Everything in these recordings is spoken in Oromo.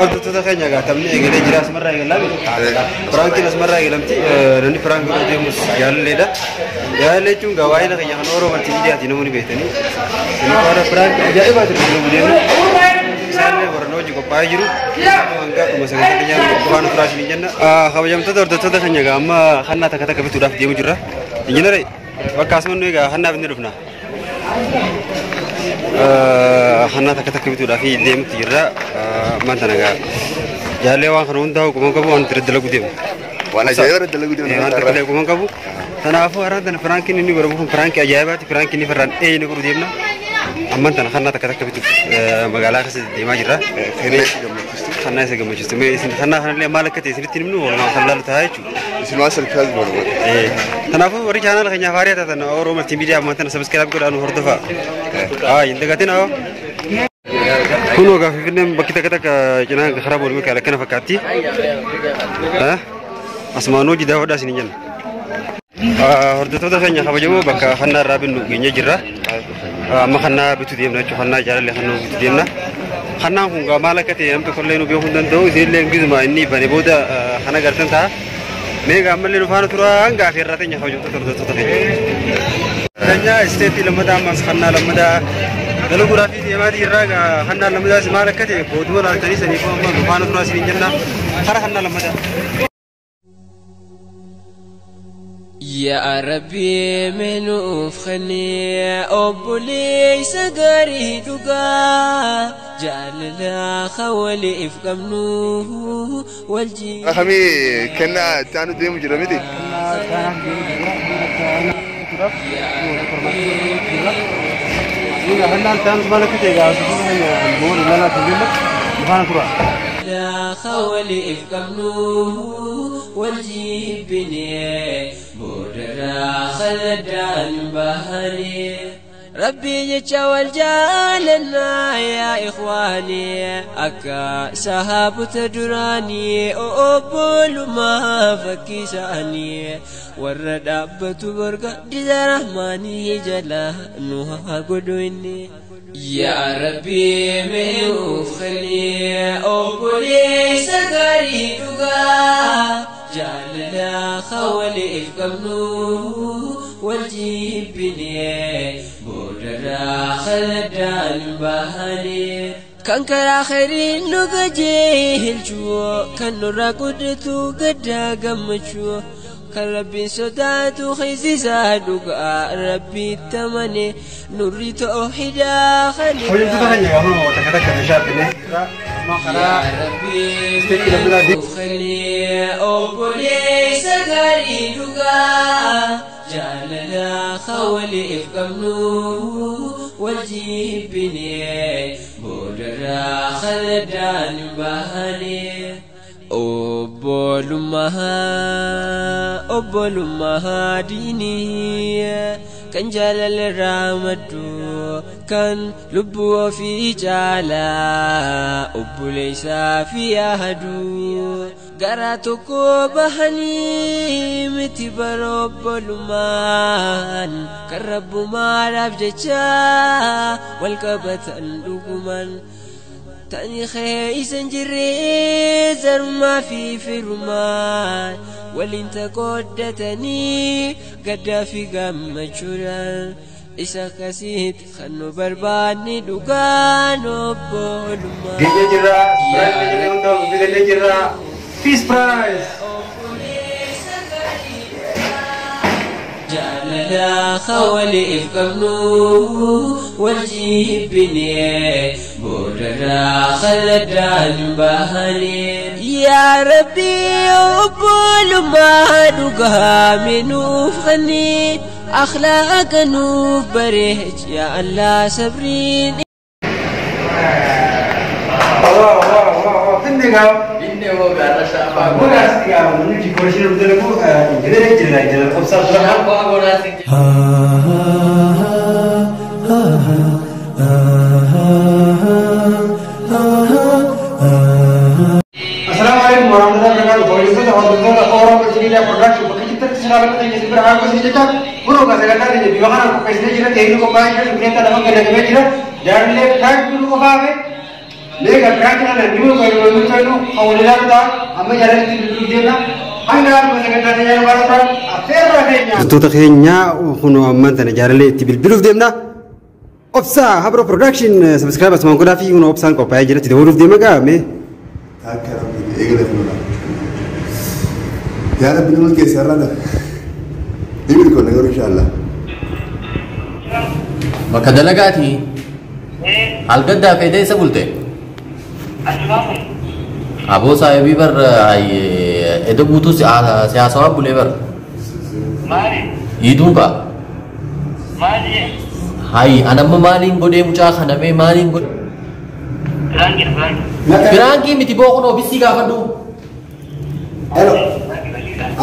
Hordoftoota keenya egaa taphni eegalee jira asumarraa eegalaa miti. Prankiin asumarraa eegalamti. Namni prank godhuu deemus jaalalleedha. Jaalallee jechuun egaa waa'ee keenya kan Oromoo Multiimiidiyaati namoonni beektanii. Inni qola prank ajaa'ibaati nu deemnu. Isaallee warra hojii qophaa'ee jiru. Hanga dhuma sagantaa keenyaa qophaa'an turaa isin jenna. Kabajamtoota hordoftoota keenya egaa amma hannaa takka takka bituudhaaf deemu jirra. Injiinare bakka asuma nu egaa hannaaf inni dhufna. Hannaa takka takka bituudhaaf deemutti jirra. Ammaan tana egaa jaallee waan kana hundaa quban qabu waan itti dalagu deemu. Waan ajaa'iba irratti dalaguu deemu. Waan takka illee quban qabu. Kanaafuu har'aan tana prankiin inni godhamu kun prankii ajaa'ibaati. Prankii inni farraan eenyu godhu deemna. Ammaan tana hannaa takka takka bituuf magaalaa keessa deemaa jirra. Kennaa isa gammachiistu. Hannaa isa gammachiistu. Mee isin hannaa kanallee maal akka ta'e isinitti himnu walumaan kan laalu ta'a jechuudha. Isin waan surprise godhu. Kanaafuu warri channel keenyaaf haaraa taatan Oromoo Multiimiidiyaa ammaan tana subscribe godhaa nu hordofaa. Haa hin dagatin haa. Kun egaa Finfinneen bakki takka takka cinaa karaa booluu mikaa'el akkana fakkaatti. Asumaan hojii daawwadhaa isin jenna. Hordoftoota keenya kabajamoo bakka hannaa irraa binnu geenyee jirra. Amma hannaa bituu deemna jechuudha. Hannaa jaalallee hannaa bituu deemna. Hannaan kun gaa maal akka ta'e namni tokkollee nu beekuu hin danda'u. Isinillee gizuma inni bane booda kana gartan ta'a. Mee gaa ammallee nu faana turaa hanga afeerraa teenya kabajamtoota hordoftoota keenya. Keenya isteetii lammataa ammas hannaa lammataa dalaguudhaaf deemaa jirra. Gaa hannaa lammataas maal akka ta'e booduma laaltanii saniif amma nu faana turaa isiniin jenna. Kara hannaa lammataa. Yaa Rabbi meenuuf kennee obboleessa gaarii dhugaa jaalala waliif qabnu wal jii. Kamii kennaa itti aanu deemu jira miti. Hannaan ta'an maal akka ta'e gaa booda laalaa kan jenna nu faana turaa. Waliif qabnu wal jibbine boodarraa khaladaan bahanii. Rabbi jecha wal jaalannaa yaa ikhwaani akka sahaabota duraanii obbolummaa fakkii isaanii warra dhaabbatu borga diza rahmaanii jala nu haa godhu inni. Yaa Rabbi mee uffannee obboleessa gaarii dhugaa jaalala waliif qabnu wal jibbine boodarraa khaladaan bahanii. Kan karaa khayriin nu qajeelchu kan nurraa guddatu gaddaa gammachuu kan rabbiin sodaatu keessisaa dhugaa rabbiitti amane nurri toohidaa Hojjettoota keenya egaa amma takka takka meeshaa binnee jirra. Amma karaa isteetii lammataa deemu. Kennee obboleessa gaarii dhugaa jaalala waliif qabnu wal jibbine boodarraa khaladaan bahanii. Obbolummaa obbolummaa diinii kan jaalala irraa maddu kan lubbuu ofii caalaa obboleessaa fi yaadu garaa tokko bahanii miti bara obbolummaan kan rabbumaadhaaf jecha wal qabatan dhuguman. Tani keessa hin jirre zarummaa fi firummaan waliin taqooddatanii gaddaa fi gammachuudhaan isa akkasitti kan nu barbaanne dhugaan obbolummaa. Geenyee jirra. Prank hundaa bitannee jirra. Peace price. Jaalala waliif qabnu wal jibbine boodarraa khaladaan bahanii. Yaa Rabbi obbolummaa dhugaa nuuf kenni akhlaaqa nuuf bareech yaa Allah sabriin. Wow wow wow finne gaa. Binne hoo gaara shaafaa Gogaa asitti gaa namni decoration nu dalagu injineera jira injineera Obsaa Abdurrahman. Shaafaa godhaa si Assalamu alaikum warahmatullahi wabarakatuh. Hordoftoota hordoftoota Oromoo Multimedia Production bakka jirtanitti salaamata keenya isin bira haa gosi jecha kunoo gaa sagantaa keenya bifa kanaan qopheessinee jira. Teekni qophaa'ee jira. Shukreettaa lafa gadagamee jira. Jaalallee prank nu qofaa hafe. Meeqa piraanki kana dhimma kan nu hawwalilaa ta'a amma jaalatti bilbiluu deemna. Hanga harma sagantaa tajaajila baala turan affeerra keenya. Wantoota keenya kun ammaan tana jaalallee itti bilbiluuf deemna. Obsa Habro Production subscribe asumaan godhaa fi kun obsaan qophaa'ee jira itti dabaluuf deema gaame. Akka rabbi eegale fuula. Yaa rabbi nama keessa irraa dha. Ni milkoonna garuu inshaallah. Bakka dalagaati. Halgaddaa fedhee isa bulte. Aboo saahibii bar edda guutuu siyaasawaa bulee bar. Iiduu kaa. Hayi anamma maaliin godhee mucaa kana mee maaliin godhee. Firaankii miti boo kun obisii gaafadhu. Hello.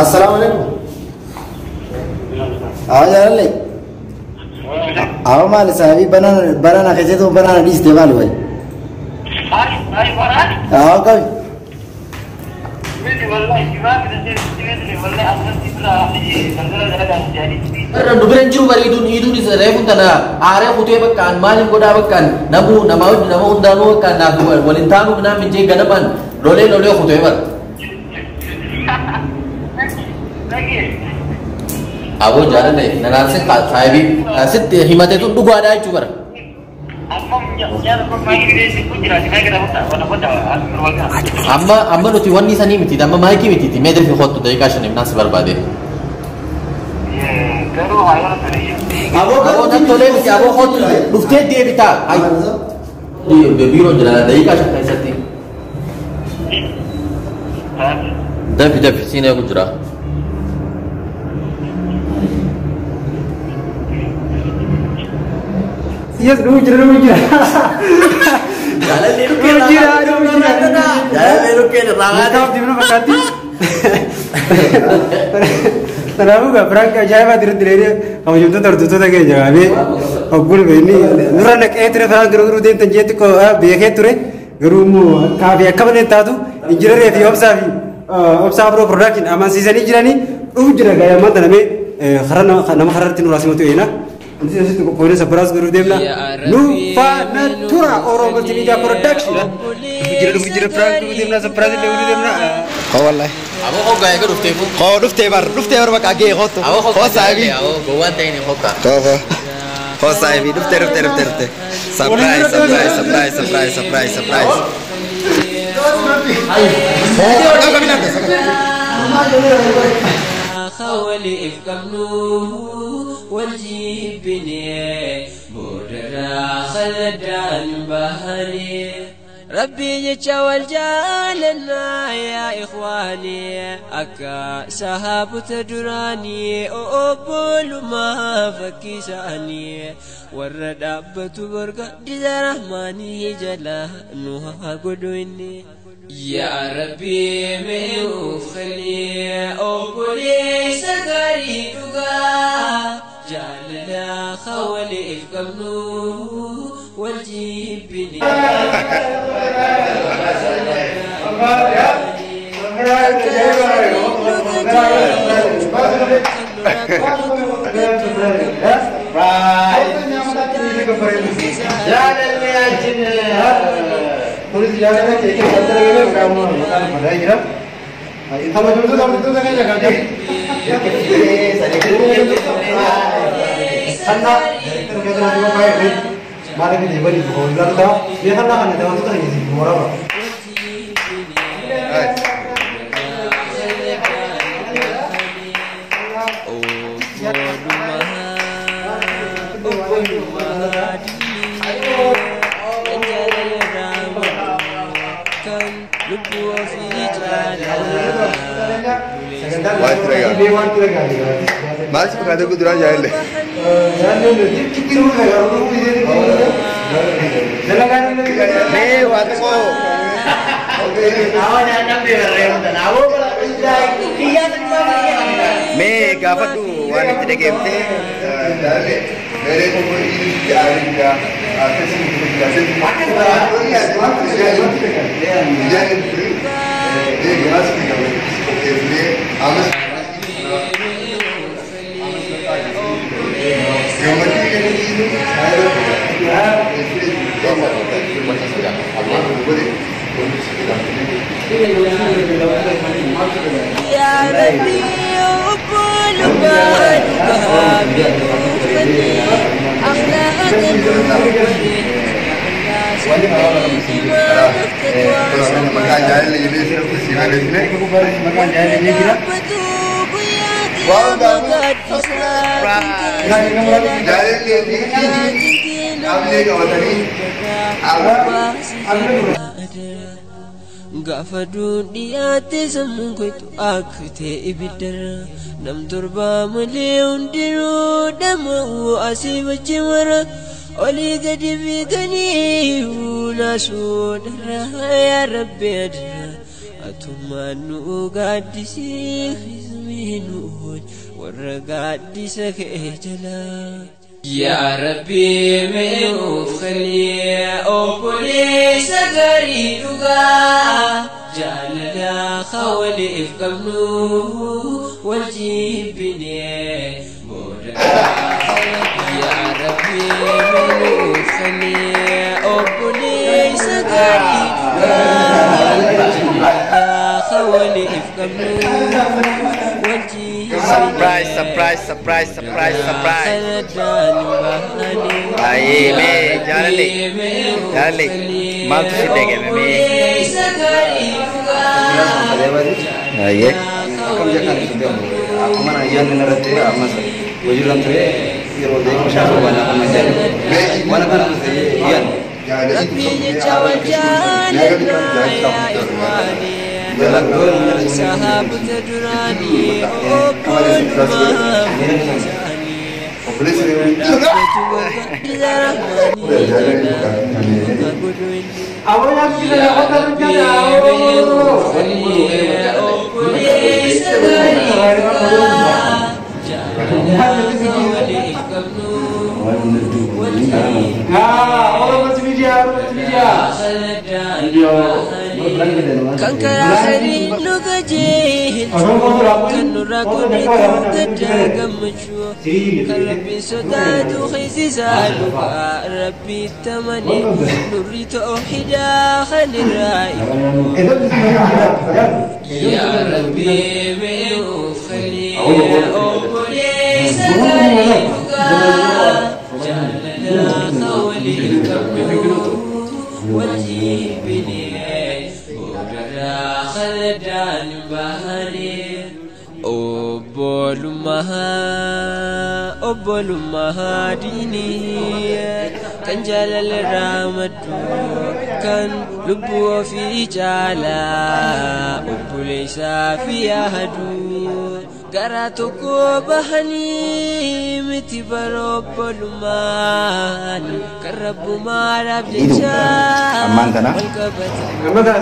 Assalamu alaikum. Awa jaalallee. Awa maali saahibii banana banana keessattuu banana dhiiste maali wayi? Awa qabi. Nu bira hin jiru bareeduun iiduun isa reefuun tana aaree kutee bakkaan maaliin godhaa bakkaan namuu nama wajji nama hundaanuu bakkaan naaf waliin taanuu minaan mijee ganamaan lolee lolee kutee bara. Aboo jaalallee nanaansi saahibii sitti himateetu dhugaadhaa jechuu bara. Amma amma nuti wanni sanii miti amma maayikii miti mee dafii kottu daqiiqaa shaniif naan si barbaade. Aboo nan tolee miti aboo kottu dhuftee deebitaa. Biiroo jira daqiiqaa shan keessatti. Dafi dafi siin eegu jira. Yes, dhufu jira dhufu jira. Jaalallee dhukkee Dhufu jira dhufu jira. Jaalallee dhukkee irraa Maqaa deemnu fakkaatti. Kanaafuu gaa piraanki ajaa'ibaa irratti dheedee kabajamtoota hordoftoota keenya gaabee hoggul beekni nurra naqee ture piraanki garuu deemtan jeetti beekee ture garuu immoo kaafii akka malee taatu injilaree fi obsaa fi obsaa Habro Production amansiisanii jiranii dhufu jira gaa ammaan tana mee karaa nama karaatti nurraa simatu eena. Inti asitti qophoonee sabaraas garuu deemna. Nu faana tura Oromo Multimedia Production. Dhufu jira dhufu jira piraanki dhufu deemna sabaraas illee dhufu deemna. Koo wallahi. Aboo hoggaa eega dhufteefu. Koo dhuftee bar dhuftee bar bakka gee kootu. Aboo Koo hoggaa saahibii. aboo gowwaan ta'in hoggaa. Koo koo. Koo saahibii dhuftee dhuftee dhuftee dhuftee. Surprise surprise surprise surprise surprise surprise. Koo koo minaan خولي إفكمنو والجيبني بودرا خلدان بهني ربي جتشا والجالنا يا إخواني أكا سهاب تدراني أقبل ما فكيساني ورد أبت برقة دي رحماني جلا نوها قدويني يا ربي مهوخني أقولي سكري تقا جعلنا خولي إفكمنو والجيبني Kunis jaalala keekee kan dalagame qaama maqaan fadhaa jira. Kabajamtoota hordoftoota keenya kabajamtoota. Hanna keessatti qophaa'e maaliif illee bali hoolaan ta'a. Mee hanna kana daawwattoota keenya siif waraaba. Maal si fakkaatee guduraa jaalallee? Mee waa xiqqoo. Mee gaafadhu waan itti dhageemtee. Jaalallee meeree tokko itti aaree jira. Akkasii يا ربي Gaafa duudhiyaatti sammuun koytu akka ta'e ibiddara nam torbaa malee hundinuu dhama'uu asii wajji mara olii gadi fiiganii naasuudharra yaa rabbi adara atummaan nu gaaddisee hizmii nu warra gaaddisa kee jalaa. يا ربي من خلي أبولي سجري لغا جعلنا خولي إفقمنو والجيبني يا ربي من خلي أبولي سجري لغا جعلنا خولي إفقمنو. Surprise, surprise, surprise, surprise, surprise. Aye, me, jaalale, jaalale. Maaltu si dhagame me? Aye. Akkam jedhan akkuma ayyaanni irratti ammas hojiirra ture yeroo deemu shaakala waan amma jedhu waan kana yaan. سحابة دراني أقول Kan karaa sadiin nu gajeelchu kan nurraa godhatu gaddaa gammachuu kan rabbiin sodaatu keessisaa dhugaa rabbiitti amane nurri toohidaa kan irraa yaa rabbii mee خلي obboleessa gaarii dhugaa jaalala waliin qabnu wajjibinee. خلدان بهاني أبولما ديني كان جلال الرامدو كان لبو في جالا أبوليس في أهدو قراتكو بهني متبر أبولمان كرب ما رب جا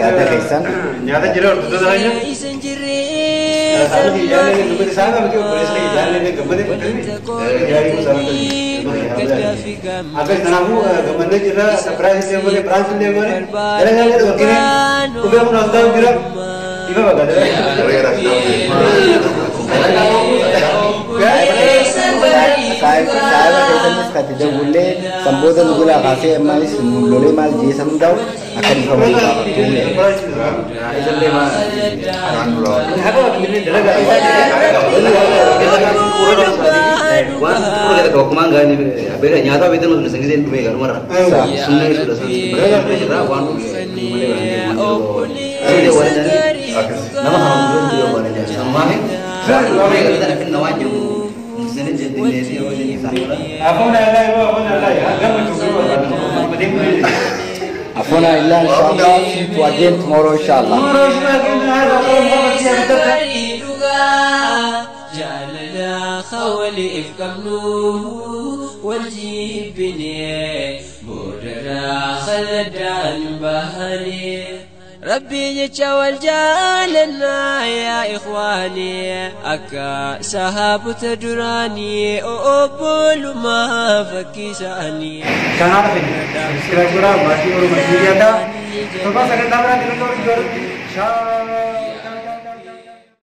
Nyaata keessan nyaata jira hordoftoota keenya. Akka kanaafuu gammannee jirra sapiraayis illee goone biraans illee goone dalagaalee dhorkine dhufee kun as taa'u jira ifa bakka. Saayiba keessanis kan dawwallee sanboota nu jalaa kaasee ammaas nu lolee maal jeesan hundaa'u akka dhiifama nu gaafattu. Nyaata beektan nuti sangiseen dhume galumarra. Sunnee jechuudha jira waan malee nama haram dura waan jira. Sanumaa fi galata waan jiru. Afona illa inshallah, see you again tomorrow inshallah. جعلنا خولي إفقمنو والجيبني بودرا خلدان بهني ربي يتشوال جالنا يا إخواني أكا سحابة دراني أقبل ما فكيساني. كان عارفين سبسكرايب كورا ماتي اور مجموعة تا تو بس اگر تابرا دلوں تو